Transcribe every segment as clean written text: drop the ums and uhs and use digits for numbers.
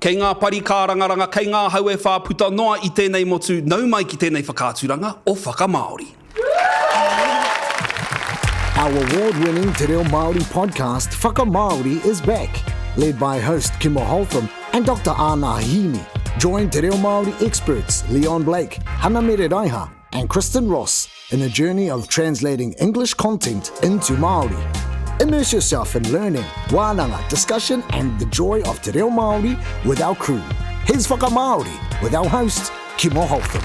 Kei ngā pari kārangaranga, kei ngā hau e whā puta noa i tēnei motu, nau mai ki tēnei whakaaturanga o Whakamāori. Our award-winning Te Reo Māori podcast Whakamāori is back, led by host Kimo Holtham and Dr Ana Hini. Join Te Reo Māori experts Leon Blake, Hana Mere Raiha and Kristen Ross in a journey of translating English content into Māori. Immerse yourself in learning, wānanga, discussion and the joy of Te Reo Māori with our crew. Here's Whakamāori with our host, Kimo Holtham.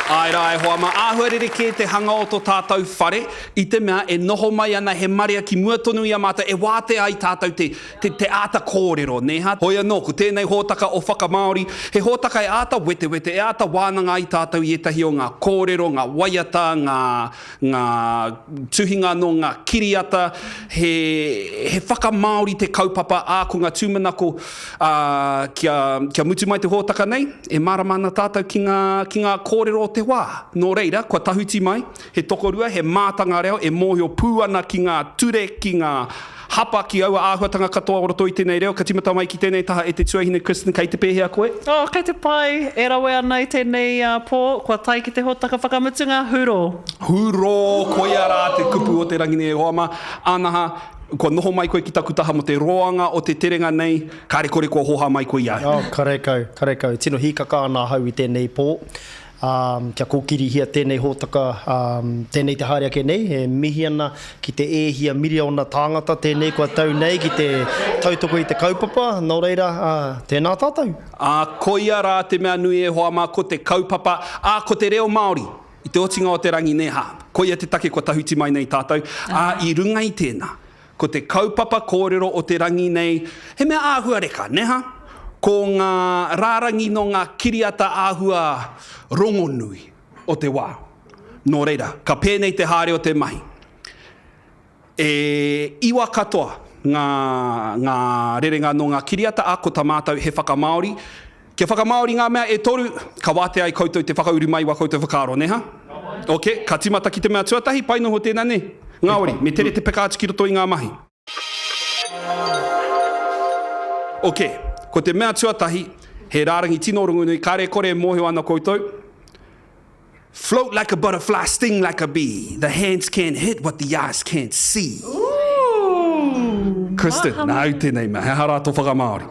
Āe rā e hoa mā, āhua rerekē te hanga o to tātou whare i te mea e noho mai ana he marea ki mua tonu i a mātou e wātea ai tātou te, te, te āta kōrero, nē hā? Hoi anō, ko tēnei hōtaka o Whakamāori, he hōtaka e āta wetewete, e āta wānanga ai tātou i ētahi o ngā kōrero, ngā waiata, ngā, ngā tuhinga nō ngā kiriata, he, he whakamāori te kaupapa, ā, ko ngā tūmanako, ā, kia, kia mutu mai te hōtaka nei, e mārama ana tātou ki ngā, ki ngā kōrero o te wā. Nō reira, kua tahuti mai, he tokorua, he mātanga reo e mōhio pū ana ki ngā ture, ki ngā hapa, ki aua āhuatanga katoa o roto i tēnei reo. Ka tīmata mai ki tēnei taha e te tuahine Kristen, kei te pēhea koe? Oh, kei te pai, e rawe ana i tēnei pō, kua tae ki te hōtaka whakamutunga, hurō! Hurō! Koia rā te kupu o te rangi nei e hoa mā. Anaha, kua noho mai koe ki taku taha mō te roanga o te terenga nei, kāre kore kua hōhā mai koe i a au. Oh, karekau, karekau. Tino hīkaka ana ahau i tēnei pō. Ā, kia kōkirihia tēnei hōtaka, ā, tēnei te haere ake nei, e mihi ana ki te e hia miriona tāngata tēnei kua tau nei ki te tautoko i te kaupapa, nō reira, ā, tēnā tātou. Ā, koia rā te mea nui e hoa mā, ko te kaupapa, ā, ko te reo Māori, i te otinga o te rangi, nē hā? Koia te take kua tahuti mai nei tātou, ā, i runga i tēnā, Ko te kaupapa kōrero o te rangi nei, he mea āhua reka, nē hā? Ko ngā rārangi nō ngā kiriata āhua rongonui o te wā. Nō reira, ka pēnei te haere o te mahi. E iwa katoa ngā, ngā rerenga nō ngā kiriata, ā, ko tā mātou he whakamāori. Kia whakamāori ngā mea e toru, ka wātea ai koutou te whakauru mai i wā koutou whakaaro, nē hā? Ok, ka tīmata ki te mea tuatahi, pai noho tēnā, nē? Ngāwari, me tere te peka atu ki roto i ngā mahi. Ok, ko te mea tuatahi, he rārangi tino rongonui, kāre kore e mōhio ana koutou, Float like a butterfly, sting like a bee, the hands can't hit what the eyes can't see. Kristen, nāu tēnei mea, he aha rā tō whakamāori?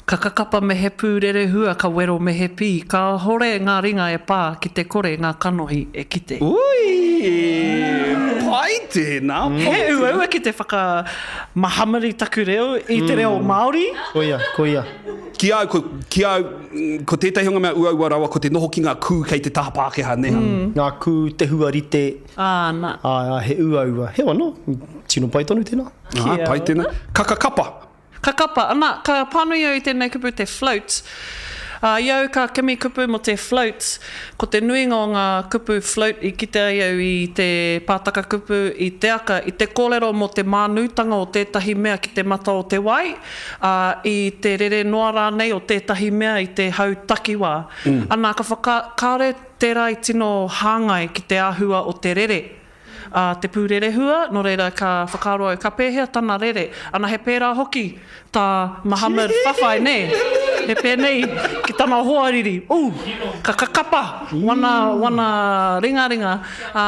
Ka kakapa me he pūrerehua, ka wero me he pī, kāhore ngā ringa e pā ki te kore ngā kanohi e kite. Ui! Pai tēnā, pai He uaua ki te whakamahamari taku reo i te reo Māori. Koia, koia. Ki a au, ko, ki a au, ko tētahi o ngā mea uaua rawa ko te noho ki ngā kū kei te taha Pākehā, nē hā? Ngā kū, te huarite. Āna. Āe, āe, he uaua. Heoi anō, tino pai tonu tēnā. Āe, pai tēnā. Kakakapa. Ka kapa, ana, ka pānui au i tēnei kupu te float. Ā, i au ka kimi kupu mō te float, ko te nuinga o ngā kupu float i kite ai au i te pātaka kupu, i te aka, i te kōrero mō te mānūtanga o tētahi mea ki te mata o te wai, ā, i te rere noa rānei o tētahi mea i te hau takiwā. Ana, ka whaka, kāore tērā i tino hāngai ki te āhua o te rere. a te pūrerehua, nō reira ka whakaaro au, ka pēhea tana rere? Ana he pērā hoki tā Muhammad whawhai, nē? He pēnei ki tana hoariri, ū, ka kakapa wana, wana ringaringa, ā,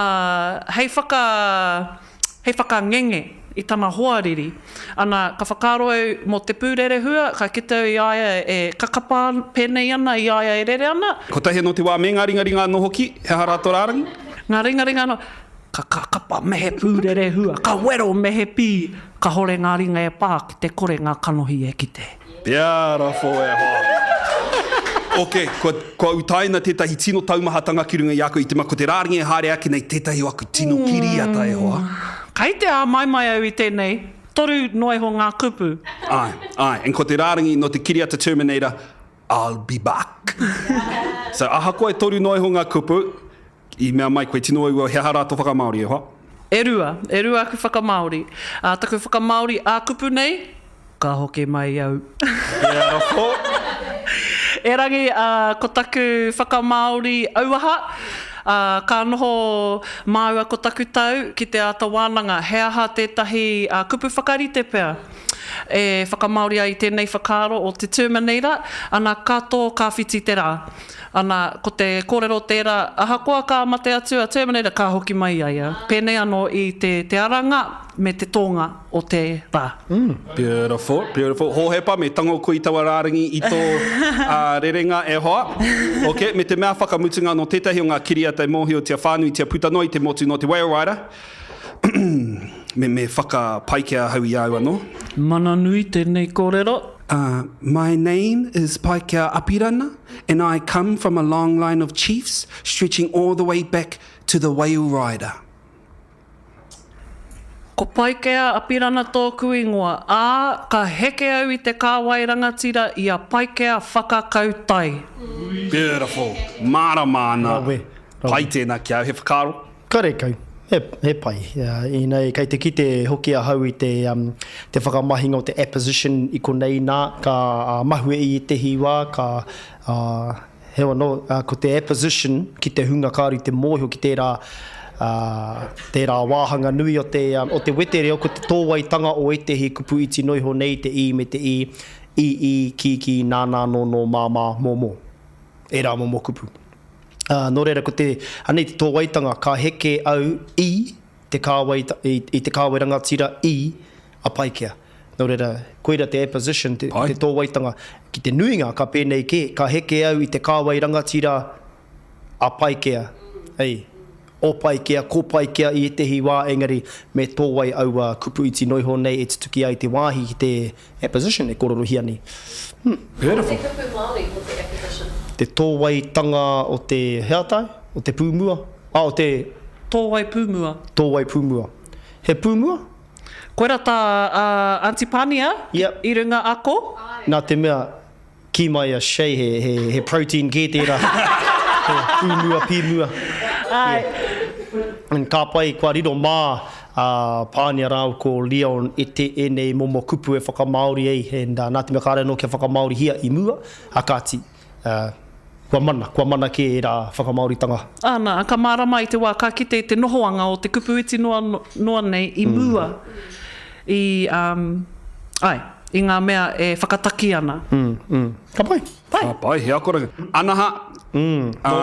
hei whaka, hei whakangenge i tana hoariri. Ana, ka whakaaro au mō te pūrerehua, ka kite au i a ia e kakapa pēnei ana i a ia e rere ana. Kotahi anō te wā me ngā ringaringa anō hoki, he aha rā tō rārangi? Ngā ringaringa anō, ka kakapa me he pūrerehua, ka wero me he pī, kahore ngā ringa e pā ki te kore ngā kanohi e kite. Beautiful e hoa. Ok, kua, kua utaina tētahi tino taumahatanga ki runga i a koe i te mea ko te rārangi e haere ake nei tētahi o aku tino kiriata e hoa. Kai te āmaimai au i tēnei, toru noa iho ngā kupu. Āe, āe, and ko te rārangi nō te kiriata Terminator, I'll be back. So ahakoa e toru noa iho ngā kupu, I mea mai koe, tino uaua, he aha rā tō whakamāori, e hoa? E rua, e rua aku whakamāori. Ā, taku whakamāori ā-kupu nei, ka hoki mai au. Beautiful. Erangi, ā, ko taku whakamāori auaha, ā, ka noho māua ko taku tau ki te āta wānanga, he aha tētahi, ā, kupu whakarite pea. e whakamāori ai i tēnei whakaaro o te Terminator, ana ka tō ka whiti te rā. Ana, ko te kōrero tērā, ahakoa ka mate atu a Terminator ka hoki mai a ia. Pēnei anō i te te aranga me te tōnga o te rā. Beautiful, beautiful. Hōhepa, me tango koe i taua rārangi i tō rerenga e hoa. Ok, me te mea whakamutunga nō tētahi o ngā kiriata e mōhiotia whānuitia puta noa i te motu nō te Whale Rider. Me, me whakapaikea ahau i a au anō. Mana nui tēnei kōrero. Uh, my name is Paikea Apirana and I come from a long line of chiefs stretching all the way back to the Whale Rider. Ko Paikea Apirana tōku ingoa, ā, ka heke au i te kāwai rangatira i a Paikea Whakakau Tai. Beautiful. Mārama ana. Rawe. Rawe. Pai tēnā ki a au, he whakaaro? Karekau. He, he pai. Ina, kei te kite hoki ahau i te, um, te whakamahinga o te apposition i konei nā, ka uh, mahue i ētehi wā, ka, uh, Heoi anō, ko te apposition ki te hunga kāore i te mōhio ki tērā, tērā wāhanga nui o te, o te wetereo, ko te tōwaitanga o ētehi kupu iti noa iho nei, te i me te i, i, i, ki, ki, nā, nā, nō, nō, mā, mā, mō, mō. Ērā momo kupu. Ā, nō reira, ko te, anei te tōwaitanga, ka heke au i te kāwai, i, i te kāwai rangatira i a Paikea. Nō reira, koira te apposition, te, te tōwaitanga. Ki te nuinga, ka pēnei kē, ka heke au i te kāwai rangatira a Paikea. Ei, o Paikea, ko Paikea i ētehi wā, engari me tōwai aua kupu iti noa iho nei e tutuki ai te wāhi ki te apposition e kōrerohia nei. Hmm. Beautiful. Ko te kupu Māori mō te apposition? Te tōwaitanga o te, he aha tāu? O te pūmua? Ah, o te. Tōwai pūmua. Tōwai pūmua. He pūmua? Koira tā a Aunty Pania Yep. i runga ako. Nā te mea, kī mai a Shay he, he, he protein kē tērā. He pūmua, pīmua. Āe. Yeah. And ka pai, kua riro mā a Pānia rāua ko Leon e te, ēnei momo kupu e whakamāori ai, and uh, nā te mea kāre anō kia whakamāorihia i mua, a kāti, uh, Kua mana, kua mana kē ērā whakamāoritanga. Āna, ka mārama i te wā ka kite i te nohoanga o te kupu iti noa, noa nei i mua i, um, āe, i ngā mea e whakataki ana. Mm, mm. Ka pai. Pai. Ka pai, he akoranga. Anaha, mm, ā,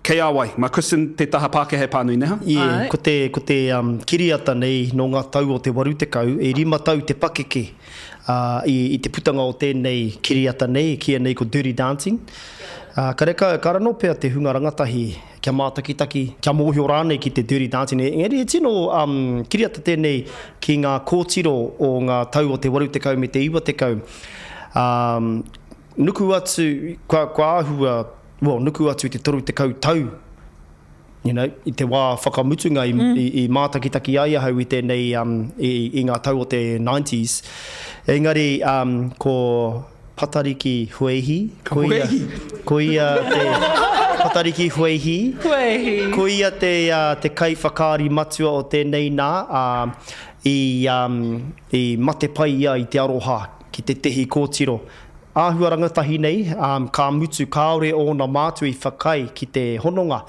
Kei a wai? Ma Kristen te taha Pākehā e pānui, neha? Yeah, Āe. ko te, ko te um, kiriata nei nō ngā tau o te 80, e rima tau te pakeke uh, i, i te putanga o tēnei kiriata nei, e kīia nei ko Dirty Dancing. Uh, kareka, ka rano pea te hunga rangatahi kia mātakitaki, kia mōhio rānei ki te Dirty Dancing. Engari he tino um, kiriata tēnei ki ngā kōtiro o ngā tau o te 80 me te 90. Um, nuku atu, kua, kua āhua well, nuku atu i te 30 tau, you know, i te wā whakamutunga i, mm. i, i mātakitaki ai ahau i tēnei, um, i, i ngā tau o te 90s. Engari, um, ko Patariki Hueihi, ko ia, ko ia te Patariki Hueihi, Hueihi. ko ia te, uh, te kaiwhakaari matua o tēnei nā, uh, i, um, i mate pai ia i te aroha ki tētehi kōtiro. Āhua rangatahi nei, ā, ka mutu kāore ōna mātua i whakaae ki te hononga.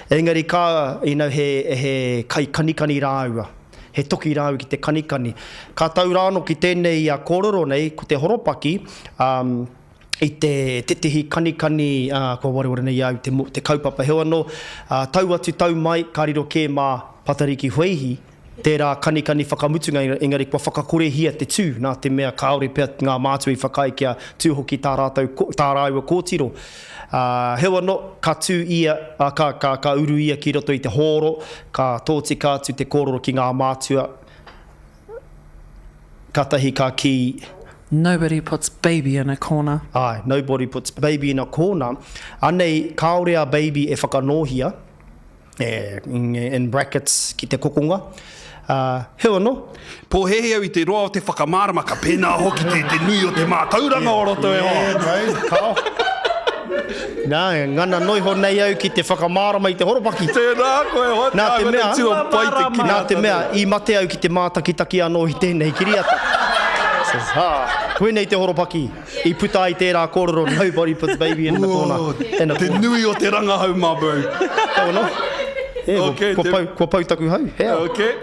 Engari ka, you know, he, he kaikanikani rāua. He toki rāua ki te kanikani. Ka tau rānō ki tēnei kōrero nei, ko te horopaki, ā, i te tētehi kanikani, ā, kua wareware nei i a au te, te kaupapa. Heoi anō, ā, tau atu tau mai, ka riro kē mā Patariki Hueihi, Tērā kanikani whakamutunga engari kua whakakorehia te tū nā te mea kāore pea ngā mātua i whakaae kia tū hoki tā rātou, tā rāua kōtiro. Ā, heoi anō, ka tū ia, ā, ka, ka, ka uru ia ki roto i te hōro, ka tōtika atu te kōrero ki ngā mātua, kātahi ka kī. Nobody puts baby in a corner. Āe, nobody puts baby in a corner. Anei, kāore a baby e whakanōhia. in brackets, ki te kokonga. Ā, heoi anō. Pōhēhē au i te roa o te whakamārama, ka pēnā hoki te, te nui o te mātauranga o roto e hoa. Yeah, bro, kao. Nā, ngana noa iho nei au ki te whakamārama i te horopaki. Tēnā koe, hoa, Nā te mea, tino pai te kiriata. Nā te mea, i mate au ki te mātakitaki anō i tēnei kiriata. Says, ha, koinei te horopaki. I puta ai tērā kōrero nobody puts baby in the corner. In a Te corner. nui o te rangahau my bro. Kau anō. Yeah, Okay, kua, te- pau, kua pau taku hau. Hea. Okay.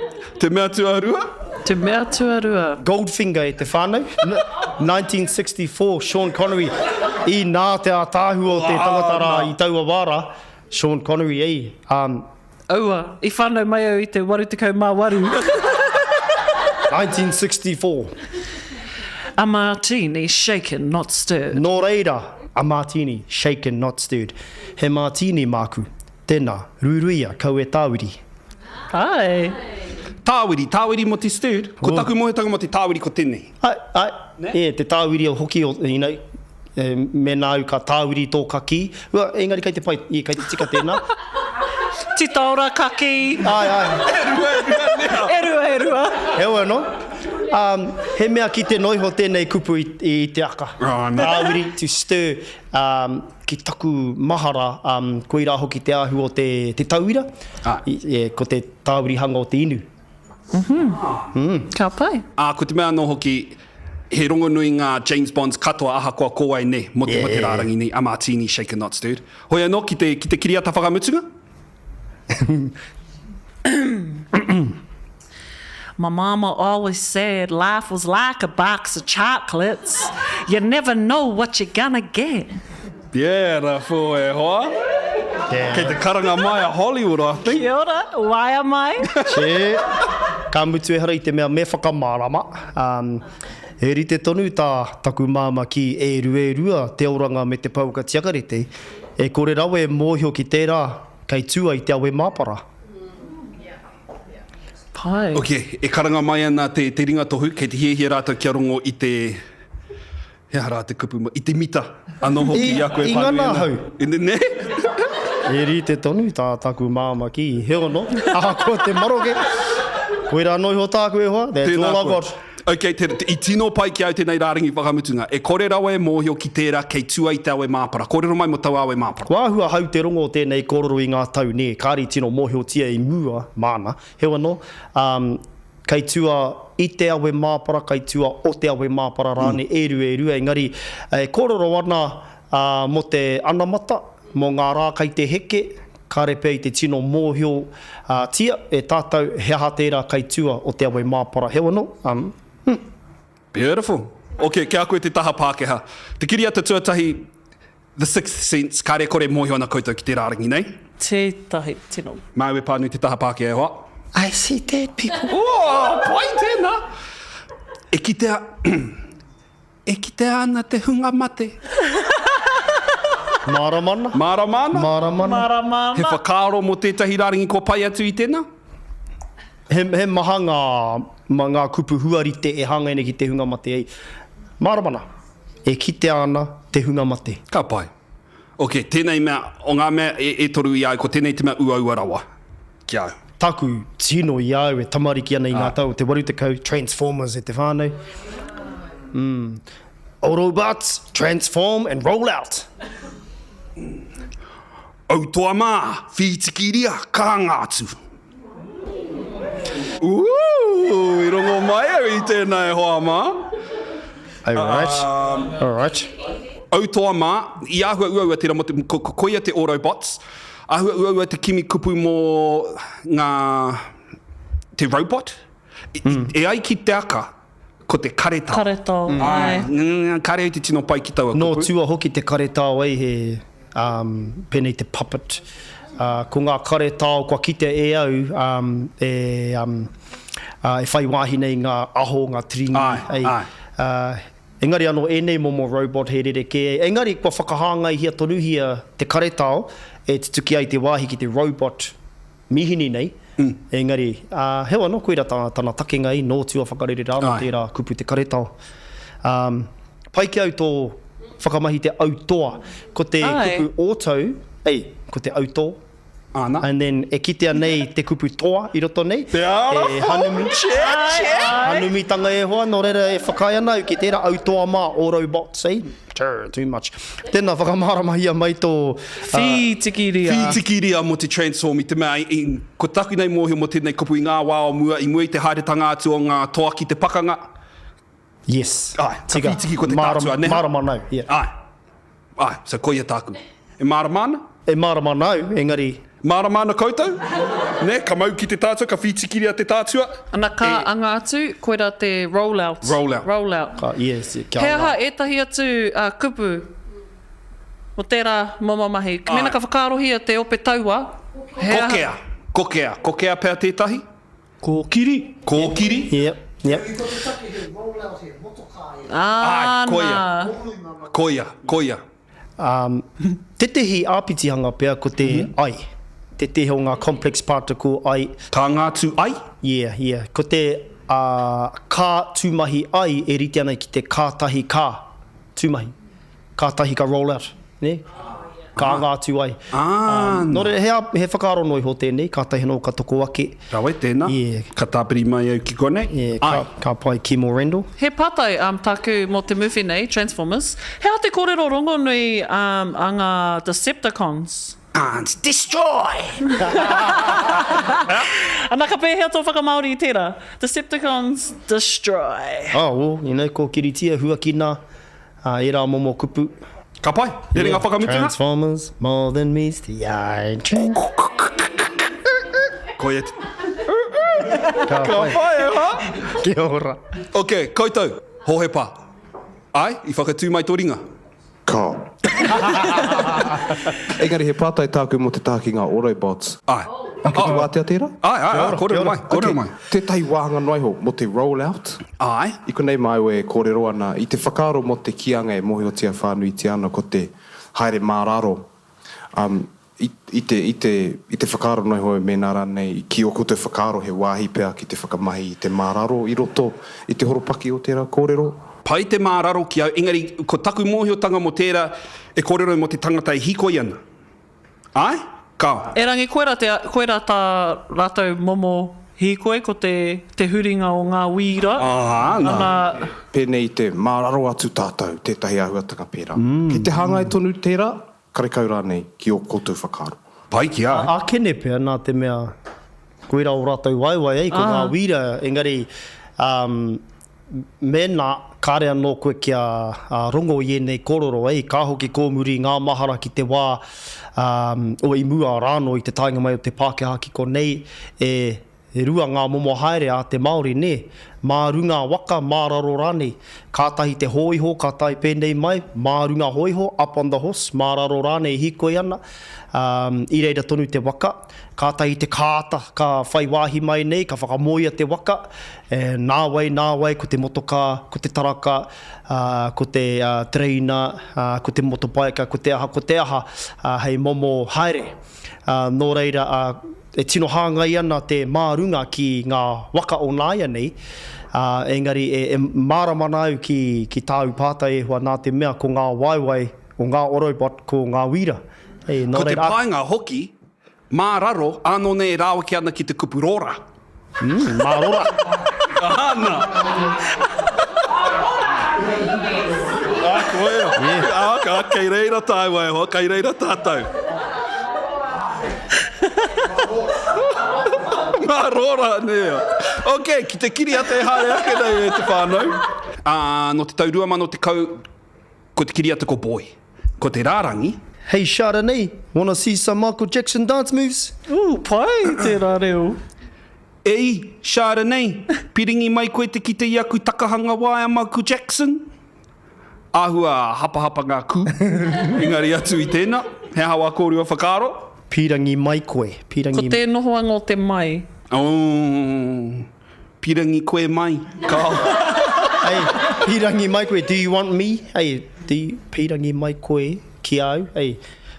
Te mea tuarua? Te mea tuarua. Goldfinger e te whānau. 1964, Sean Connery. I nā te ātaahua o te tangata rā i taua wā rā. Sean Connery, ei. Um. Aua, i whānau mai au i te 88. 1964. A martini shaken not stirred. Nō reira, a martini shaken not stirred. He martini māku. Tēnā, ruiruia, kau e tāwiri. Ai. Tāwiri, tāwiri mō te stirred. Ko taku mōhiotanga mō te tāwiri ko tēnei. Ai, ai. E, te tāwiri hoki o, you know, e, mēnā au ka tāwiri tō kakī. Ua, engari kei te pai, yeah, kei te tika tēnā. Titaora kakī. Ai, ai. E rua, e rua, nē. E rua, e rua. Heoi anō, um, he mea kite noa iho tēnei kupu i, i te aka. Tāwiri, to stir, um, Ki taku mahara, koirā hoki te āhua o te tauira, ko te tāwirihanga o te inu. Ka pai. Ā, ko te mea anō hoki, he rongonui ngā James Bonds katoa ahakoa ko wai nei, mō te, mō te rārangi nei, a Martini, shaken not stirred. Hoi anō, ki te, ki te kiriata whakamutunga? My mama always said life was like a box of chocolates, you never know what you're gonna get. Beautiful e hoa. Kei te karanga mai a Hollywood I think. Kia ora, waea mai. Che, ka mutu ehara i te mea me whakamārama. Um, he rite tonu tā taku māmā ki e rua e rua te oranga me te pouaka tiakarete, e kore rawa e mōhio ki tērā kei tua i te awe māpara. Pai. Ok, e karanga mai ana te, te ringatohu, kei te hiahia rātou kia rongo i te, he aha rā te kupu, i te mita anō hoki i a koe e pānui ana. I ngana ahau. I, nē? E rite tonu tā taku māmā kī, heoi anō, ahakoa te maroke, koirā noa iho tāku e hoa, that's Tēnā all I've koe. got. Ok, te, te, i tino pai ki au tēnei rārangi whakamutunga. E kore rawa e mōhio ki tērā kei tua i te awe māpara. Kōrero mai mō taua awe māpara. Kua āhua hau te rongo o tēnei kōrero i ngā tau, nē, kāre i tino mōhiotia i mua, māna. Heoi anō, um, kei tua i te awe māpara, kei tua o te awe māpara rānei, e rua, e rua, engari, e kōrero ana, ā, mō te anamata, mō ngā rā kei te heke, Kāre pea i te tino mōhio tia e tātou he aha tērā kei tua o te awe māpara. Heoi anō, um, hmm. Beautiful. Ok, ki a koe te taha Pākehā. Te kiriata tuatahi, The Sixth Sense, kāre kore mōhio ana koutou ki te rārangi nei. Tētahi tino. Māu e pānui te taha Pākehā e hoa. I see dead people. Oh, pai tēnā! E kitea, E kitea ana te hunga mate. Mārama ana. Mārama ana? Mārama ana. Mārama ana. He whakaaro mō tētahi rārangi kua pai atu i tēnā? He, he maha ngā, ma, ngā kupu huarite e hāngai nei ki te hunga mate. Ei, mārama ana. E kitea ana te hunga mate. Ka pai. Ok, tēnei mea, o ngā mea e, e toru i a au, ko tēnei te mea uaua rawa ki a au. Taku tino i a au e tamariki ana i ngā tau o te 80, Transformers e te whānau. Mm. Autobots, transform and roll out! Autoa mā, whītikiria, karanga atu. Ooh, i rongo mai au i tēnā e hoa mā. Alright, alright. Autoa mā, i āhua uaua tērā mō te, ko, ko, koia te Autobots, āhua uaua te kimi kupu mō ngā, te robot. I, mm. E ai ki te aka, ko te karetao. Karetao, mm. āe. Mm, kare au te tino pai ki taua Nō kupu. tua hoki te karetao ei he, um, pēnei te puppet. Uh, ko ngā karetao kua kitea e au um, e, um, uh, e whai wāhi nei ngā aho, ngā tiringi. Āe, ei, āe. Uh, engari anō ēnei momo robot he rerekē. Engari kua whakahāngaihia tonuhia te karetao e tutuki ai te wāhi ki te robot mīhini nei, engari, ā, heoi anō, koirā tā, tana takenga i nō tua whakarere rā anō tērā kupu te karetao. Ā, pai ki au tō whakamahi te autoa. Ko te kupu auto, ei, ko te autō. Āna. And then, e kitea nei te kupu toa i roto nei. Te ara E hanumi. Che, che! Hanumitanga e hoa, nō reira e whakaae ana au ki tērā autoa mā, autobots, ei? Too much. Tēnā, whakamāramahia mai tō... Whītikiria. Whītikiria mō te transform i te mea, i, ko taku nei mōhio mō tēnei kupu i ngā wā o mua, i mua i te haeretanga atu o ngā toa ki te pakanga. Yes. Āe, ka whītiki ko te tātua, neha? Mārama ana au, yeah. Āe, āe, so koia tāku. E mārama ana? E mārama ana au, engari... Mārama ana koutou? Nē, ka mau ki te tātua, ka whītikiria te tātua. Ana ka e... anga atu, koirā te roll out. Roll out. Roll out. Ka, yes, kia He aha anga. ētahi atu uh, kupu mō tērā momo mahi? Mēnā ka whakaarohia te ope taua, he aha? Kokea. Kokea. Kokea pea tētahi? Kōkiri. Kōkiri. Yep, yep. Ko te take he roll out he motokā e. Āe, koia. Āna. Koia, koia. Um, tētehi āpitihanga pea ko te ai. Tētehi o ngā complex particle ai. Ka anga atu ai? Yeah, yeah. Ko te uh, ka tūmahi ai e rite ana ki te kātahi ka tūmahi. Kātahi ka roll out, nē? Ka anga atu ai. Ah, Um, nō reira, he, ā- he whakaaro noa iho tēnei, kātahi anō ka toko ake. Rawe, tēnā. Yeah. Ka tāpiri mai au ki konei. Yeah, ka, Ai. ka pai Kimo Randall. He pātai um, tāku mō te movie nei, Transformers. He aha te kōrero rongonui um, a ngā Decepticons? Can't destroy! Ana, ka pēhea tō whakamāori i tērā? Decepticons destroy. Oh, well, you know, kōkiritia, huakina, ā, ērā momo kupu. Ka pai. Rerenga whakamutunga. Transformers, more than meets the eye. Trans Koia te... Ka Ka pai. pai, e hoa. Kia ora. Ok, koutou, Hohepa. Ai, i whakatū mai tō ringa? Ka. Engari he pātai tāku mō te taha ki ngā Autobots. Āe. Kei te wātea tērā? Āe, āe, āe, kōrero mai, kōrero mai. Tētahi wāhanga noa iho mō te roll out. Āe. I konei māua e kōrero ana i te whakaaro mō te kīanga e mōhiotia whānuitia ana ko te haere mā raro. Um, i, i te, i te, i te whakaaro noa iho mēnā rānei ki ō koutou whakaaro he wāhi pea ki te whakamahi i te mā raro i roto i te horopaki o tērā kōrero. Pai te mā raro ki au, engari ko taku mōhiotanga mō tērā e kōrero mō te tangata e hīkoi ana. Āe? Kāo. Erangi koira te, koira tā rātou momo hīkoi, ko te, te huringa o ngā wīra, Ā, nā. ana. Pēnei i te mā raro atu tātou, tētahi āhuatanga pērā. Kei te hāngai tonu tērā, karekau rānei, ki ō koutou whakaaro. Pai ki a. Ākene pea, nā te mea, koira ō rātou waewae, ei, ko ngā wīra, engari, um, Mēnā kāre anō koe kia rongo i ēnei kōrero, ei, ka hoki kōmuri ngā mahara ki te wā o i mua rānō i te taenga mai o te Pākehā ki konei, e rua ngā momo haere a te Māori, nē, mā runga waka, mā raro rānei. Kātahi te hōiho ka tae pēnei mai, mā runga hōiho, up on the horse, mā raro rānei hīkoi ana, i reira tonu te waka. Kātahi te kāta ka whai wāhi mai nei, ka whakamoea te waka, e, nāwai, nāwai, ko te motokā, ko te taraka, ā, ko te tereina, ā, ko te motopaika, ko te aha, ko te aha, ā, hei momo haere. Ā, nō reira, ā, e tino hāngai ana te mā runga ki ngā waka o nāianei, ā, engari e, e mārama ana au ki, ki tāu pātai e hoa, nā te mea ko ngā waewae o ngā Autobot ko ngā wīra. Ei, nō Ko te reira, ā. painga hoki, Mā raro, ānō nei e rāweke ana ki te kupu rōra. Mm, mā rora. Āna. Ā, koia. Ā, ka, kei reira tāua e hoa, kei reira tātou. Mā rora, nē. Ok, ki te kiriata e haere ake nei e te whānau. Ā, nō te tau 2010, Ko te kiriata ko Boy. Ko te rārangi. Hey Chardonnay, wanna see some Michael Jackson dance moves? Ooh, pai tērā reo. Ei, Chardonnay, piringi mai koe te kite i aku takahanga waea Michael Jackson? Āhua hapahapa ngā kū, engari atu i tēnā, he aha wā kōrua whakaaro? Pīrangi mai koe, pīrangi. Ko te nohoanga o te mai. Oh. Pirangi koe mai, kao. Hey, pirangi mai koe, do you want me? Hey, do you, pirangi mai koe ki a au? Hey,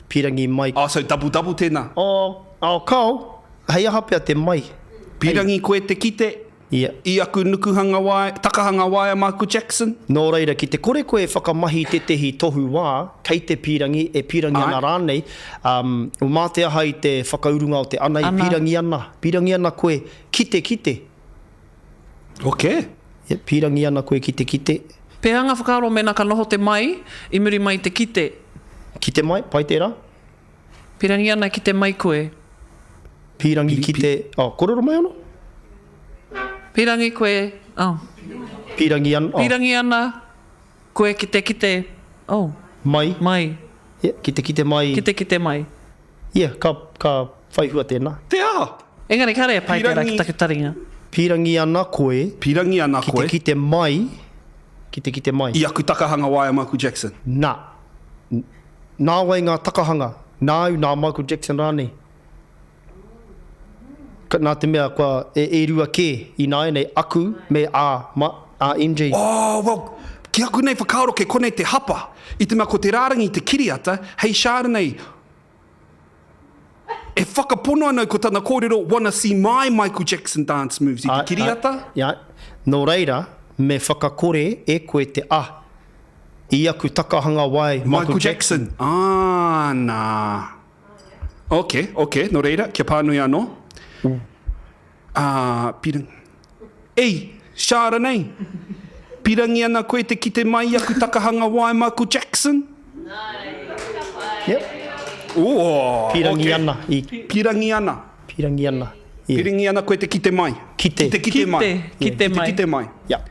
pirangi mai. Oh, so double double tēnā. Oh, oh, kao, hei aha pea te mai. Pirangi koe te kite Yeah. i aku nukuhanga waea, takahanga waea Michael Jackson. Nō reira, ki te kore koe e whakamahi i tētehi tohu wā, kei te pīrangi, e pīrangi ana Āe. rānei, um, mā te aha i te whakaurunga o te ana i Ana. pīrangi ana, pīrangi ana koe, Kite, kite. Ok. Yeah, pīrangi ana koe ki te kite. Pēhea ngā whakaaro mēnā ka noho te mai i muri mai i te kite? Kite mai, pai tērā. Pīrangi ana ki te mai koe. Pīrangi ki te, oh, kōrero mai anō? Pīrangi koe, oh. Pīrangi ana, oh. Pīrangi ana koe ki te kite, oh. Mai. Mai. Yeah, ki te kite mai. Ki te kite mai. Yeah, ka, ka. Whai hua tēnā. Te aha? Engari kāre e pai tērā ki taku taringa. Pīrangi ana koe. Pīrangi ana koe. Ki te kite mai, ki te kite mai. I aku takahanga waea Michael Jackson. Nā. Nā wai ngā takahanga? Nāu, nā Michael Jackson rānei? Nā te mea kua e, e rua kē ināianei aku me a, ma, a MJ. Oh, well, ki aku nei whakaaro kei konei te hapa, i te mea ko te rārangi te kiriata, hei Chardonnay, e whakapono ana au ko tana kōrero wanna see my Michael Jackson dance moves i te kiriata. Āe, āe, nō reira, me whakakore e koe te a i aku takahanga wae Michael Jackson. Michael Jackson, āna. Ok, ok, nō reira, kia pānui anō. Ā, pirangi. Ei, Shara nei! Pirangi ana koe te kite mai i aku takahanga wae Michael Jackson? Yep. Ooh, Pirangi ok. ana i. Pirangi ana. Pirangi ana. Yeah. Pirangi ana koe te kite mai. Kite. Ki te kite mai. Kite, kite mai. Ki te kite mai. Yeah.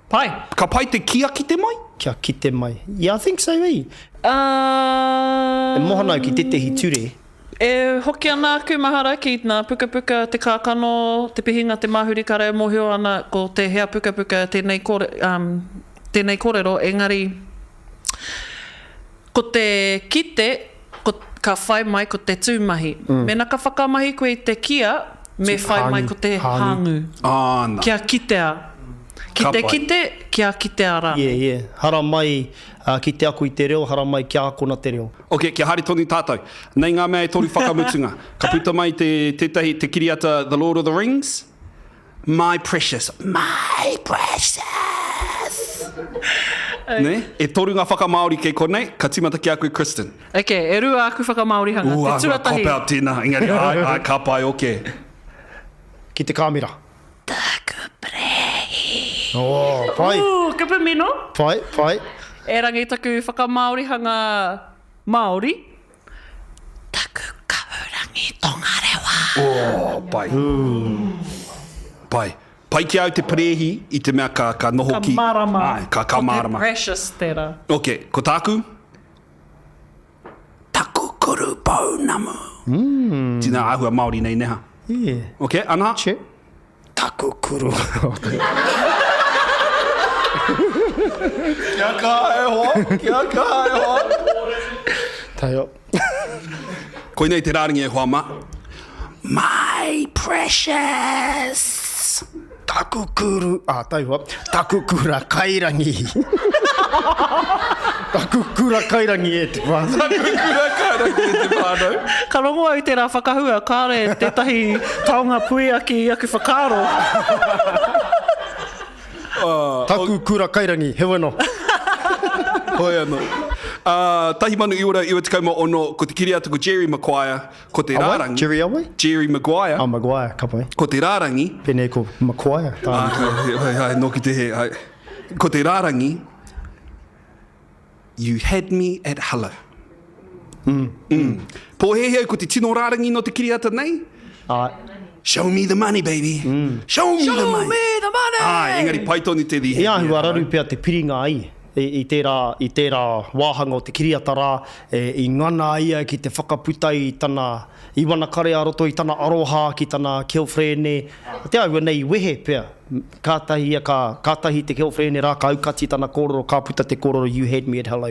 Pai. Ka pai te kia kite mai? Kia kite mai. Yeah, I think so, eh? Uh, E moho ana au ki tētehi ture. E hoki ana aku mahara ki ngā pukapuka Te Kākano, Te Pihinga, Te Māhuri ka reo mōhio ana ko tēhea pukapuka tēnei kore, um, tēnei kōrero, engari ko te kite, ko, ka whai mai ko te tūmahi. Mm. Mēnā ka whakamahi koe i te kia, me whai mai ko te hāngū. Āna. Kia kitea. Ki te kite, kia kitea rānei. Yeah, yeah. Haramai ki te ako i te reo, haramai kia akona te reo. Ok, kia haere tonu tātou. Nei ngā mea e toru whakamutunga. Ka puta mai te, tētahi, te kiriata The Lord of the Rings. My precious. My precious! Nē? E toru ngā whakamāori kei konei, ka tīmata ki a koe Kristen. Ok, e rua aku whakamāorihanga. Ooh, Te āhua tuatahi. cop out tēnā, engari āe, āe, ka pai, ok. Ki te kāmera. Taku perehi. Oh, pai. Ooh, kupu mino. Pai, pai. Erangi taku whakamāorihanga Māori. Taku kahurangi tongarewa. Oh, pai. Pai. Pai ki a au te perehi i te mea ka, ka noho Ka ki... marama. Āe, ka, ka mārama. Ko te precious tērā. Ok, ko tāku? Taku kuru pounamu. Mm. Tina āhua Māori nei neha. Yeah. Ok, ana? Che. Taku kuru. Kia kaha e hoa, kia kaha e hoa. Taio. Koinei te rārangi e hoa ma. My precious. Taku kuru, ah, taihoa, taku kura kairangi. Taku kura kairangi e te whānau. Taku kura kairangi e te whānau. Ka rongo au i tērā whakahua, kāore tētahi taonga puiaki i aku whakaaro. Taku kura kairangi, heoi anō. Hoi anō. 1996, ko te kiriata ko Jerry Maguire, Ko te rārangi. Jerry Awai? Jerry Maguire. Oh, Maguire, ka pai. Ko te rārangi. Pēnei ko Maguire. Ah, hai, hai, nōki te he, hai. Ko te rārangi, You had me at hello. Mm. Mm. Pōhēhē au ko te tino rārangi nō te kiriata nei? Ai. Show me the money, baby. Mm. Show me Show the money. me the money! Ai, engari pai tonu te I āhua raru pea te piringa ai i tērā, i tērā wāhanga o te kiriata rā, e, i ngana ia ki te whakaputa i tana, i wana kare ā-roto i tana aroha ki tana girlfriend, te āhua nei i wehe pea, kātahi ia ka, kātahi te girlfriend rā ka aukati tana kōrero, ka puta te kōrero you had me at hello.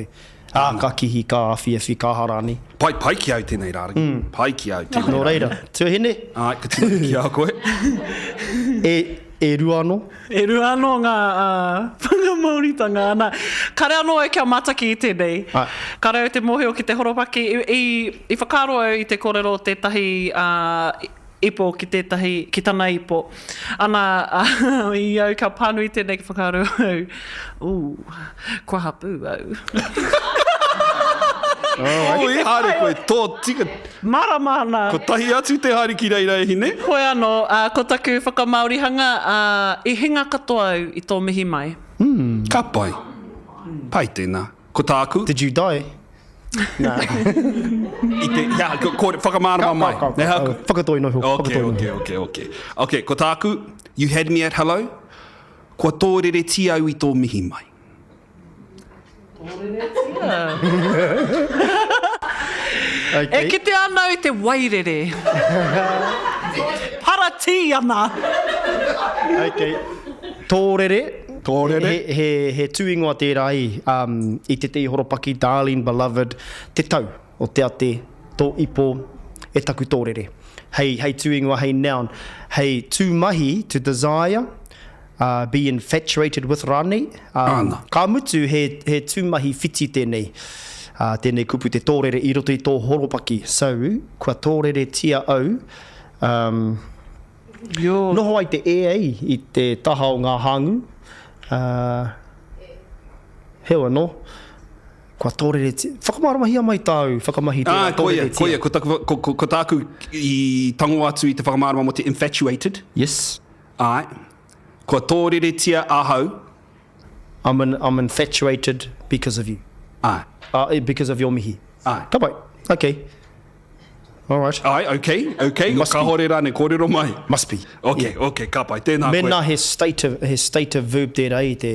Ā, ka kihi, ka awhiawhi, ka aha rānei. Pai, pai ki au tēnei rārangi. Pai ki au tēnei Nō reira, tuahine? Āe, ka tīmata ki a koe. E, e rua anō? E rua anō ngā whakamāoritanga, ana. Kare anō au kia mataki i tēnei. Āe. Kare au te mōhio ki te horopaki. I, i, i whakaaro au i te kōrero o tētahi ipo ki tētahi, ki tana ipo. Ana, i au ka pānui tēnei ka whakaaro au, ooh, kua hapū au. Oh, i haere koe, tō tika. Marama ana. Kotahi atu te haere ki reira e hine. Hoi anō, ā, ko taku whakamāorihanga, ā, i hinga katoa au i tō mihi mai. Ka pai. Pai tēnā. Ko tāku. Did you die? Nā. I te, hea, ko, ko, whakamārama mai. Ka, ka, ka, ka, whakatoi noho. Ok, ok, ok, ok. Ok, ko tāku, you had me at hello, kua tōreretia au i tō mihi mai. Tōreretia? E kite ana au i te wairere. Paratī ana. Okay. Tōrere. Tōrere. He, he, he tūingoa tērā i, um, i tētehi horopaki, darling, beloved, te tau o te ate, tō ipo, e taku tōrere. Hei, hei tūingoa, hei noun. Hei tūmahi, to desire, uh, be infatuated with rānei. Um, Āna. Ka mutu he, he tūmahi whiti tēnei, uh, tēnei kupu te tōrere i roto i tō horopaki. So, kua tōreretia au, um, Yo. noho ai te e ei i te taha o ngā hāngū, uh, heoi anō, kua tōreretia, whakamāramahia mai tāu whakamahi tērā Ah, koia, tōreretia. koia, ko, taku, ko, ko, ko tāku i tango atu i te whakamārama mō te infatuated. Yes. Āe. Kua tōreretia ahau. I'm, in, I'm infatuated because of you. Āe. Uh, because of your mihi. Āe. Ka pai. Okay. All right. Āe, okay, okay. Must be. Kāhore rānei, kōrero mai. Must be. Okay, yeah. okay, ka pai. Tēnā koe. Mēnā he state of, he state of verb tērā i te,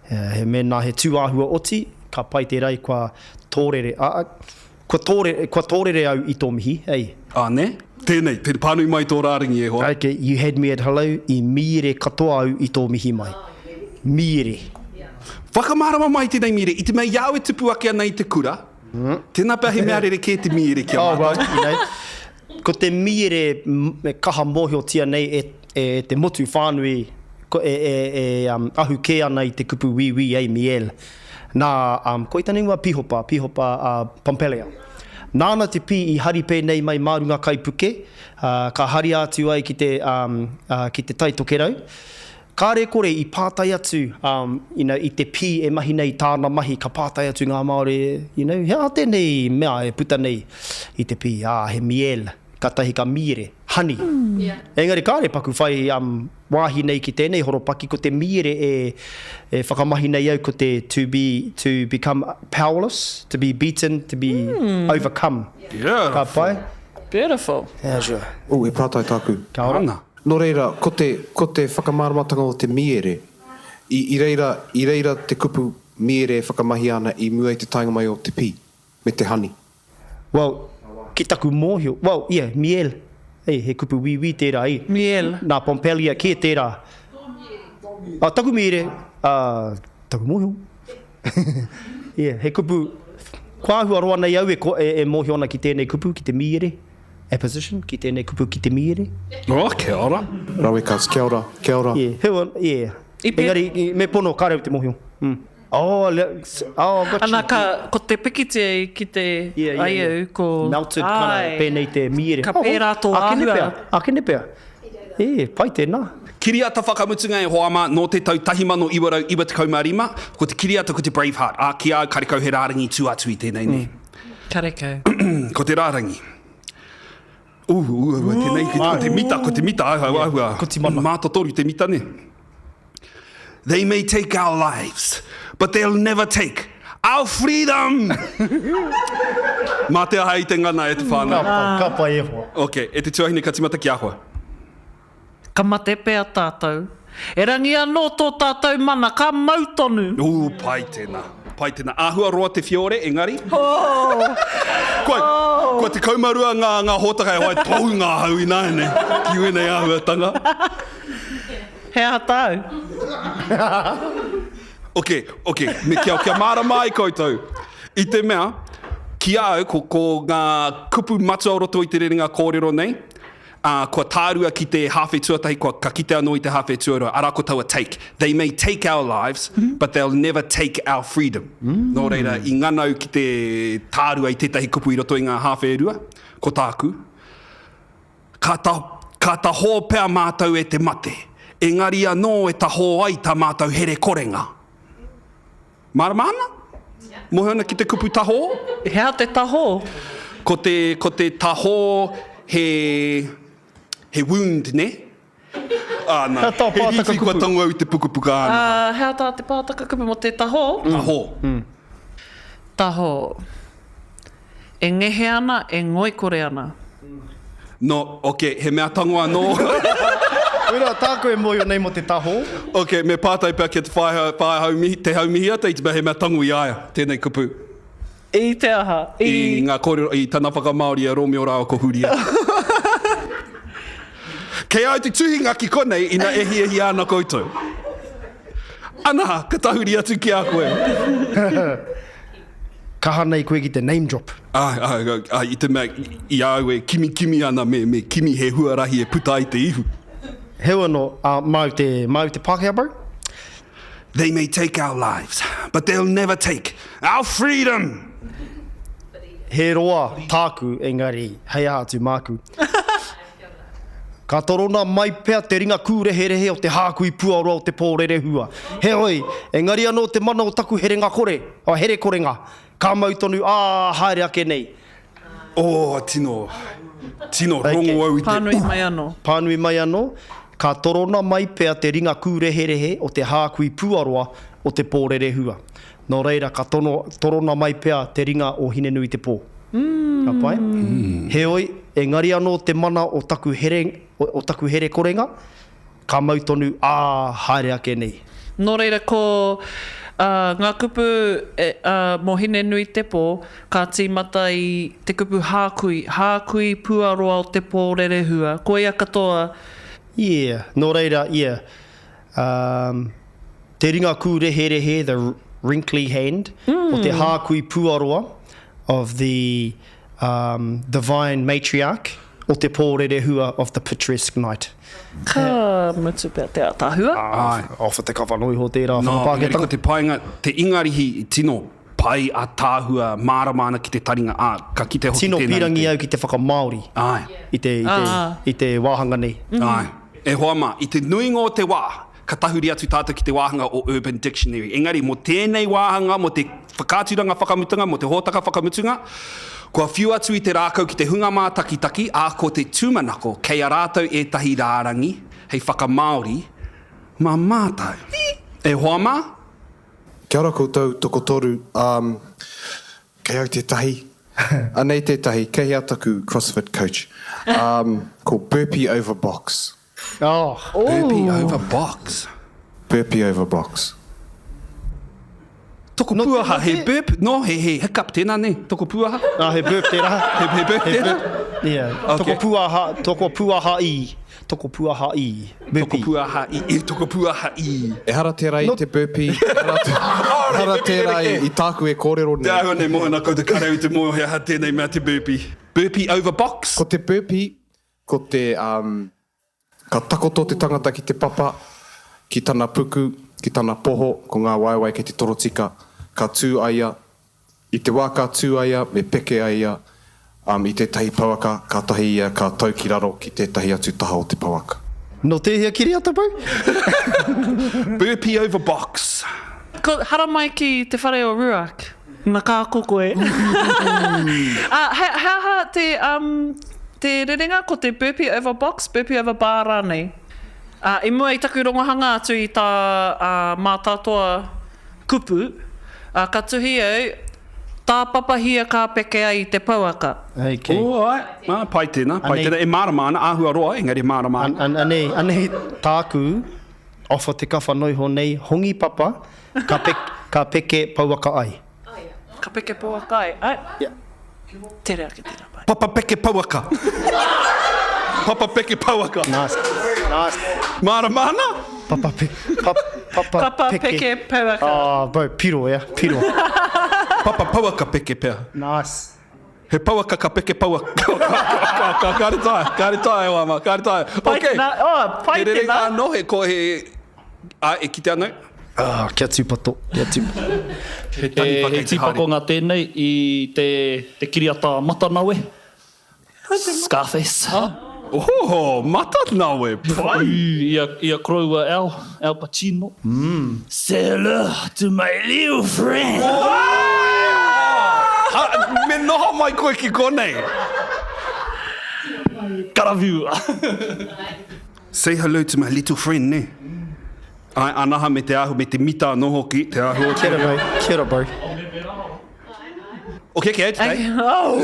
eh, he mēnā he tūāhua oti, ka pai tērā i kua tōrere. A, a, Kua tōrere, kua tōrere au i tō mihi, ei. Ā, nē? Tēnei, tēnei, pānui mai tō rārangi e hoa. Okay, you had me at hello, i mīere katoa au i tō mihi mai. Mīere. Whakamārama mai tēnei mīere, i te mea i a au e tupu ake ana i te kura, tēnā pea he mea rerekē te mīere ki a Oh, mātou. well, you know, ko te mīere e kaha mōhiotia nei e, e te motu whānui, ko, e, e, e um, ahu kē ana i te kupu wīwī, ei, miel. Nā, um, ko i tana ingoa Pihopa, Pihopa uh, Pompelea. Nāna te pī i hari pēnei mai mā runga kaipuke, uh, ka haria atu ai ki te, um, uh, ki te Tai Tokerau. Kāre kore i pātai atu, um, you know, i te pī e mahi nei tāna mahi, ka pātai atu ngā Māori, you know, he aha tēnei mea e puta nei i te pī, ā, he miel, katahi ka mīere, honey. Engari kāre paku whai um, wāhi nei ki tēnei horopaki, ko te mīere e, e whakamahi nei au ko te to be, to become powerless, to be beaten, to be overcome. Beautiful. Ka pai? Beautiful. How's your... Ooh, he pātai tāku. Ka ora. Ana. Nō reira, ko te, ko te whakamāramatanga o te mīere, i, i reira, i reira te kupu mīere e whakamahia ana i mua i te taenga mai o te pī, me te hani. Well, ki taku mōhio, well, yeah, miel. Hey, he kupu wīwī tērā, eh. Miel. Nā Pompelia kē tērā. Ah, taku mīere, ah, taku mōhio. yeah, he kupu, kua āhua roa nei au e, e, e mōhio ana ki tēnei kupu, ki te mīere, apposition, ki tēnei kupu ki te mīere. Oh, kia ora. Rawe kāti, kia ora, kia ora. Yeah, he, yeah. I pē- Engari, me pono, kāre au te mōhio. Mm. Oh, le, oh, got you. Ana ka, ko te pikitia i kite Yeah, yeah, ai yeah. au ko... Melted kind Āe. of pēnei te mīere. Ka pērā tō Akene āhua. pea, akene pea. E, pai tēnā. Kiriata whakamutunga e hoa mā, nō te tau 1995, ko te kiriata ko te Braveheart, ā, ki a au karekau he rārangi tū atu i tēnei nē. Karekau. Ko te rārangi. Ū, ū, ū, tēnei, ko te mita, ko te mita, āhua, āhua. Ko Timana. Mātotoru te mita nē. They may take our lives, but they'll never take our freedom! Mā te aha i te ngana e te whānau. Ka pai, ka pai e hoa. Ok, e te tuahine ka timata ki a koe. Ka mate pea tātou. Erangi anō tō tātou mana, ka mau tonu! Ooh, pai tēnā. Pai tēnā. Āhua roa te whiore, engari. Oh! Kua, kua 12 ngā, ngā hōtaka e whai tou ngā hau ināianei ki wēnei āhuatanga. He aha tāu? Ok, ok, me kia, kia mārama ai koutou. I te mea, ki a au, ko, ko ngā kupu matua o roto i te rerenga kōrero nei, ā, kua tārua ki te hāwhe tuatahi, kua, ka kite anō i te hāwhe tuarua, arā ko taua take. They may take our lives, but they'll never take our freedom. Nō reira, i ngana au ki te tārua i tētahi kupu i roto i ngā hāwhe e rua, ko tāku, Ka ta, ka tahō pea mātou e te mate, engari anō e tahō ai tā mātou here korenga. Mārama ana? Mōhio ana ki te kupu tahō? He aha te tahō? Ko te, ko te tahō he, he wound, nē? Āna, He tā he pātaka rīwhi kua kupu. tango au i te pukapuka āna. Ā, he aha tā te pātaka kupu mō te tahō? Tahō. Tahō. E ngehe ana, e ngoikore ana. No, ok, he mea tango anō. Koirā tāku e mōhio nei mō te tahō. Ok, me pātai pea ki a Te Whaea, Whaea Haumihi, Te Haumihiata i te mea he mea tango i a ia, tēnei kupu. I te aha? I ngā kōrero, i tana whakamāori i a Rōmeo rāua ko Hūria. Kei au te tuhinga ki konei ina e hiahia ana koutou. Ana, ka tahuri atu ki a koe. Kaha nei koe ki te name drop. Āe, āe, āe, i te mea, i a au e kimikimi ana me, me kimi he huarahi e puta ai te ihu. Heoi anō, ā, māu te, māu te Pākehā bro? They may take our lives, but they'll never take our freedom! He roa tāku, engari, hei aha atu māku. Ka torona mai pea te ringa kūreherehe o te hākui puaroa o te pōrerehua. Heoi, engari anō te mana o taku herenga kore, o herekorenga, ka mau tonu, ā, haere ake nei. Oh, tino, tino rongo au i te Pānui mai anō. Pānui mai anō, ka torona mai pea te ringa kūreherehe o te hākui puaroa o te pōrerehua. Nō reira, ka tono, torona mai pea te ringa o Hinenuitepō. Ka pai? Heoi, engari anō te mana o taku here, o taku herekorenga, ka mau tonu, ā, haere ake nei. Nō reira, ko, ā, ngā kupu e, ā, mō Hinenuitepō, ka tīmata i te kupu hākui, hākui puaroa o te pō rerehua, koia katoa. Yeah, nō reira, yeah, um, te ringa kūreherehe, the wrinkly hand, o te hākui puaroa of the um, divine matriarch o te pō rerehua of the picturesque night. Ka mutu pea te ātaahua. Āe. Off at the cover noa iho tērā No, engari whakapākehātanga. ko te painga, te Ingarihi i tino pai, ātaahua, mārama ana ki te taringa, ā, ka kite hoki Tino tēnā i te. pīrangi au ki te whakamāori Āe. i te, i te, i te wāhanga nei. Āe. E hoa mā, i te nuinga o te wā, ka tahuri atu tātou ki te wāhanga o Urban Dictionary. Engari, mō tēnei wāhanga, mō te whakaaturanga whakamutunga, mō te hōtaka whakamutunga, kua whiu atu i te rākau ki te hunga mātakitaki, ā, ko te tūmanako, kei a rātou ētahi rārangi hei whakamāori mā mātou. E hoa mā? Kia ora koutou, tokotoru. Um, kei au tētahi. Anei tētahi, kei hea taku CrossFit coach. Um, ko burpee over box. Oh. Burpee over box. Burpee over box. Toko puaha, he burp, no, he, he hiccup tēnā, ne? Toko puaha? Ah, he burp tērā. He, he burp tērā? Yeah. Okay. Toko puaha, toko puaha i. Toko puaha i. Burpee. Toko puaha i, i, toko puaha i. Ehara tērā i te burpee, ehara, te, ehara tērā i, i tāku e kōrero Te nei. āhua nei mōhio nā koutou kāre au i te mōhio he aha tēnei mea te burpee. Burpee over box? Ko te burpee, Ko te, um, ka takoto te tangata ki te papa, ki tana puku, ki tana poho, ko ngā waewae kei te torotika, ka tū a ia, i te wā ka tū a ia, me peke a ia, um, i tētahi pouaka, kātahi ia ka tau ki raro ki tētahi atu taha o te pouaka. Nō tēhea kiriata, bro? Burpee over box. Ko, haramai ki te whare o Ruark. Na ka ako koe. A, he, he aha te, um, te rerenga, ko te burpee over box, burpee over bar rānei? A, i mua i taku rongohanga atu i tā uh, Mātātoa kupu, a, ka tuhi au, tāpapahia ka peke ai i te pouaka. Okay. Oh, ai. Ah, pai tēnā, pai Anei. tēnā. E mārama ana, āhua roa, engari e mārama ana. An, an, anei, anei tāku, off o te kawha noiho nei, hongi papa, Ka pe, ka peke pouaka ai. Ka peke pouaka ai, ai. Yeah. Tere ake tera pai. Papa peke pouaka. Papa peke pouaka. Nice. Nice. Mārama ana? Papa pe, pap, papa, Papa peke. peke pouaka. Oh, bro, piro, yeah, piro. Papa pouaka peke pea. Nice. He pouaka ka peke pouaka. Ka, ka, kāre taea, kāre taea e wā mā, kāre taea. Pai Okay. tēnā, oh, pai He rerenga tēnā. anō, he ko he, ā, e kite ana au. Ah, kia tūpato, kia tūpato. He taniwha He kei te haere. tīpakonga tēnei i te, te kiriata Matanawe, Scarface. Oho, Matanawe, pai! I a, i a koroua Al, Al Pacino. Say hello to my little friend! Ah, me noho mai koe ki konei. Karawhiua! Say hello to my little friend, nē? Āe, anaha me te āhua, me te mita anō hoki, te āhua o te Kia ora, bro. Kia ora, bro. Okay, kei au today. Oh.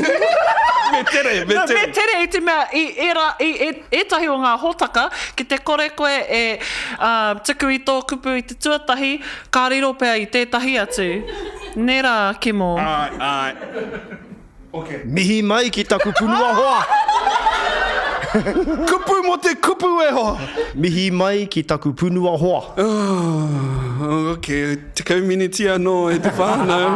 Me tere, me No, tere. me tere i te mea, i ērā, i e, ētahi o ngā hōtaka, ki te kore koe e uh, tuku i tō kupu i te tuatahi, ka riro pea i tētahi atu. Nē rā, Kimo. Āe, āe. Ok. Mihi mai ki taku punua hoa! Kupu mō te kupu e hoa! Mihi mai ki taku punua hoa. Oh, ok, 10 miniti anō e te whānau.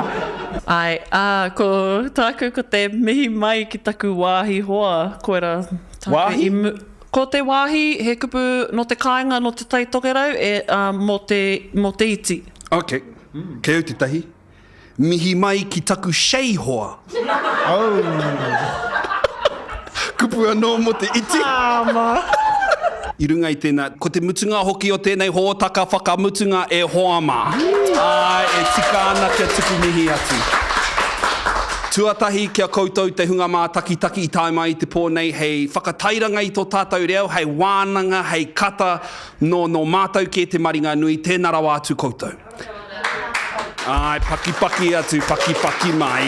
Āe, ā, ko tāku ko te mihi mai ki taku wāhi hoa, koirā tāku Wāhi? i mu, ko te wāhi he kupu nō te kāinga nō Te Tai Tokerau e, ā, mō te, mō te iti. Ok, kei au tētahi. Mihi mai ki taku Shay hoa. Oh. Kupu anō mō te iti. I runga i tēnā, ko te mutunga hoki o tēnei hōtaka whakamutunga e hoa mā. Āe, e tika ana kia tuku mihi atu. Tuatahi ki a koutou te hunga mātakitaki i tae mai i te pō nei hei whakatairanga i tō tātou reo, hei wānanga, hei kata nō, nō mātou kē te maringa nui, tēnā rawa atu koutou. Āe, pakipaki atu, pakipaki mai.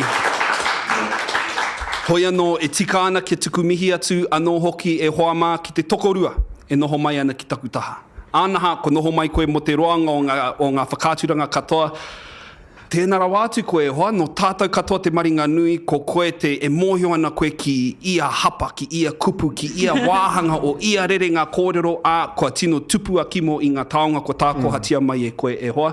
Hoi anō, e tika ana kia tuku mihi atu anō hoki e hoa mā ki te tokorua e noho mai ana ki taku taha. Ānaha, kua noho mai koe mō te roanga o ngā, o ngā whakaaturanga katoa. Tēnā rawa atu koe e hoa, nō tātou katoa te maringa nui, ko koe te, e mōhio ana koe ki ia hapa, ki ia kupu, ki ia wāhanga o ia rerenga kōrero, ā, kua tino tupu a Kimo i ngā taonga kua tākohatia mai e koe e hoa.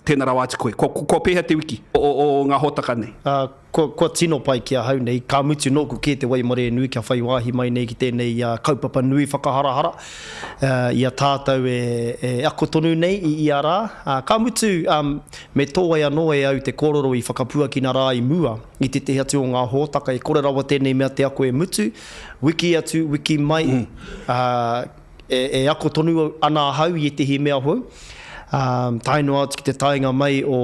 Tēnā rawa atu koe. Kua, kua pēhea te wiki o, o, o ngā hōtaka nei? Ā, kua, kua tino pai ki ahau nei, ka mutu nōku kē te waimarie nui kia whai wāhi mai nei ki tēnei kaupapa nui whakaharahara i a tātou e, e ako tonu nei i ia rā. Ā, ka mutu, me tōai anō e au te kōrero i whakapuakina rā i mua i tētehi atu o ngā hōtaka e kore rawa tēnei mea te ako e mutu, wiki atu, wiki mai, ā, E ako tonu ana ahau i ētehi mea hou, ā, tae noa atu ki te taenga mai o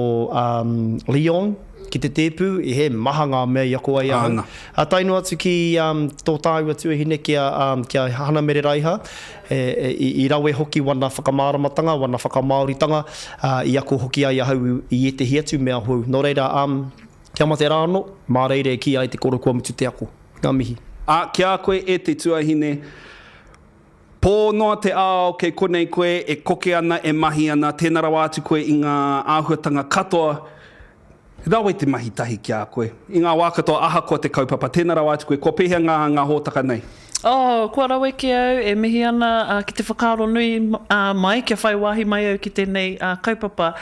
Leon ki te tēpu, he maha ngā mea i ako ai ahau. Ā, tae noa atu ki tō tāua tuahine ki a, ki a Hana Mere Raiha, i rawe hoki wana whakamāramatanga, wana whakamāoritanga, ā, i ako hoki ai ahau i ētehi atu mea hou. Nō reira, kia mate rā anō, mā reira e kī ai te koro kua mutu te ako. Ngā mihi. Ā, ki a koe e te tuahine, Pō noa te ao kei konei koe e koke ana, e mahi ana, tēnā rawa atu koe i ngā āhuatanga katoa, rawe te mahi tahi ki a koe. I ngā wā katoa ahakoa te kaupapa, tēnā rawa atu koe, kua pēhea ngā, ngā hōtaka nei? Oh, kua rawe ki au, e mihi ana ki te whakaaro nui mai kia whai wāhi mai au ki tēnei kaupapa.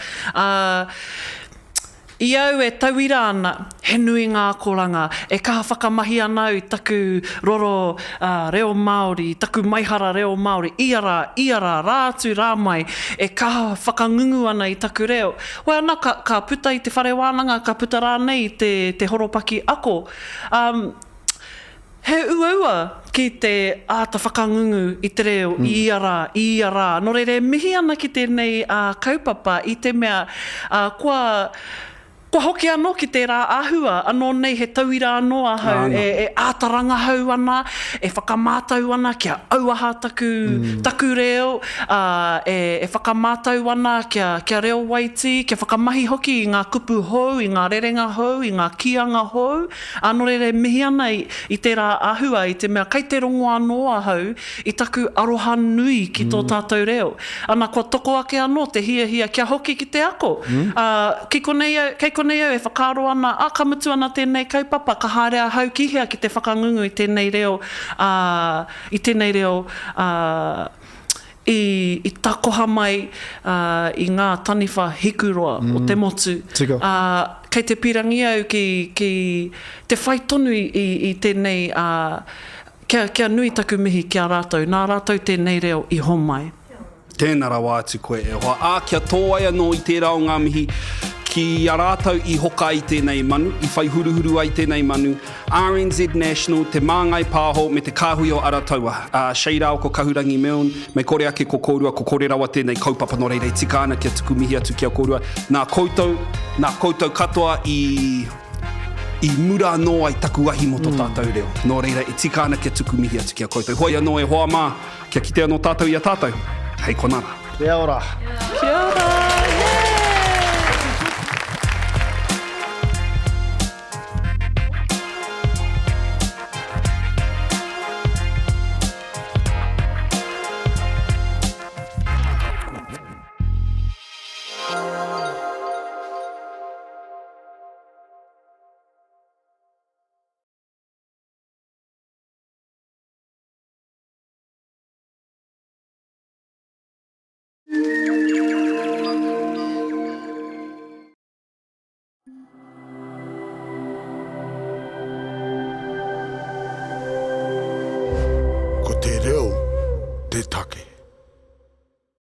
I au e tauira ana, he nui ngā akoranga, e kaha whakamahi ana au i taku roro reo Māori, i taku maihara reo Māori, ia rā, ia rā, rā atu, rā mai, e kaha whakangungu ana i taku reo. Hoi ana, ka, ka puta i te whare wānanga, ka puta rānei i te, te horopaki ako. Um, he uaua ki te āta whakangungu i te reo i ia rā, i ia rā. Nō reira e mihi ana ki tēnei kaupapa i te mea kua, kua hoki anō ki tērā āhua, anō nei he tauira anō ahau e āta rangahau ana, e whakamātau ana kia auaha taku, taku reo, ā, e whakamātau ana kia, kia reo waitī, kia whakamahi hoki i ngā kupu hou, i ngā rerenga hou, i ngā kīanga hou. Ā, nō reira e mihi ana i tērā āhua i te mea kei te rongo anō ahau i taku aroha nui ki tō tātou reo. Ana, kua toko ake anō te hiahia kia hoki ki te ako. Ā, ki konei au, kei konei au e whakaaro ana, ā, ka mutu ana tēnei kaupapa, ka haere ahau ki hea ki te whakangungu i tēnei reo, ā, i tēnei reo, ā, i, i takoha mai i ngā taniwha hikuroa o te motu. Tika. Ā, kei te pīrangi au ki, ki te whai tonu i, i, i tēnei, ā, kia, kia nui taku mihi ki a rātou, nā rātou tēnei reo i homai. Tēnā rawa atu koe e hoa. Ā, kia tōai anō i tērā o ngā mihi ki a rātou i hoka ai tēnei manu, i whai huruhuru ai tēnei manu, RNZ National, Te Māngai Pāho me te Kāhui o Arataua. Ā, Shay rāua ko Kahurangi Milne, mei kore ake ko kōrua, ko kore rawa tēnei kaupapa nō reira e tika ana kia tuku mihi atu ki a kōrua. Nā koutou, nā koutou katoa i, i mura anō ai taku ahi mō tō tātou reo. Nō reira e tika ana kia tuku mihi atu ki a koutou. Hoi anō e hoa mā, kia kite anō tātou i a tātou. Hei konā rā. Kia ora. Kia ora. Yeah! Te reo te take.